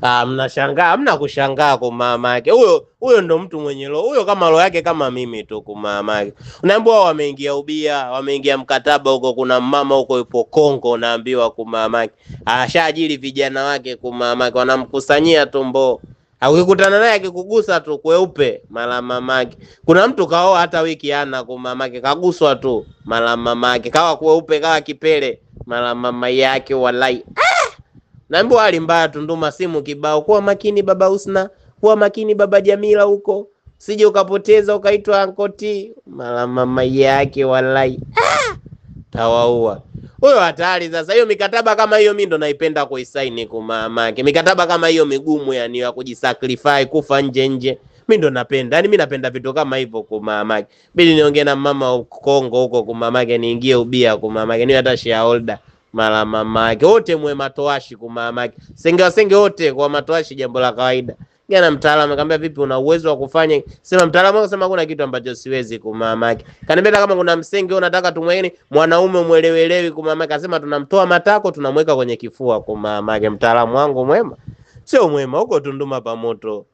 Ah, mnashangaa, hamna kushangaa kwa mama yake. Huyo huyo ndo mtu mwenye roho. Huyo kama roho yake kama mimi tu kwa mama yake. Unaambiwa wameingia ubia, wameingia mkataba huko, kuna mama huko yupo Kongo, unaambiwa kwa mama yake. Ashaajiri vijana wake kwa mama yake, wanamkusanyia tumbo. Ukikutana naye akikugusa tu kweupe mara mamake. Kuna mtu kaoa hata wiki ana kwa mamake, kaguswa tu mara mamake, kawa kweupe kawa kipele mara mama yake walai. Naambiwa hali mbaya Tunduma, simu kibao. Kuwa makini baba Husna, kuwa makini baba Jamila huko, sije ukapoteza ukaitwa ankoti mara mama yake walai. Tawaua huyo hatari. Sasa hiyo mikataba kama hiyo mi ndo naipenda kuisaini kumamake. Mikataba kama hiyo migumu, yani ya kujisacrifice kufa nje nje, mi ndo napenda. Yani mi napenda vitu kama hivyo kumamake. Bidi niongee na mama Kongo huko kumamake, niingie ubia kumamake, niwe hata shareholder mara mamake wote mwe matoashi kumamake, senge wasenge wote kwa matoashi, jambo la kawaida. Jana mtaalamu akamwambia, vipi, una uwezo wa kufanya? Sema mtaalamu akasema kuna kitu ambacho siwezi kumamake. Kaniambia kama kuna msenge unataka tumwekeni mwanaume mwelewelewi kumamake, akasema tunamtoa matako tunamweka kwenye kifua kumamake. Mtaalamu wangu mwema, sio mwema huko Tunduma pamoto.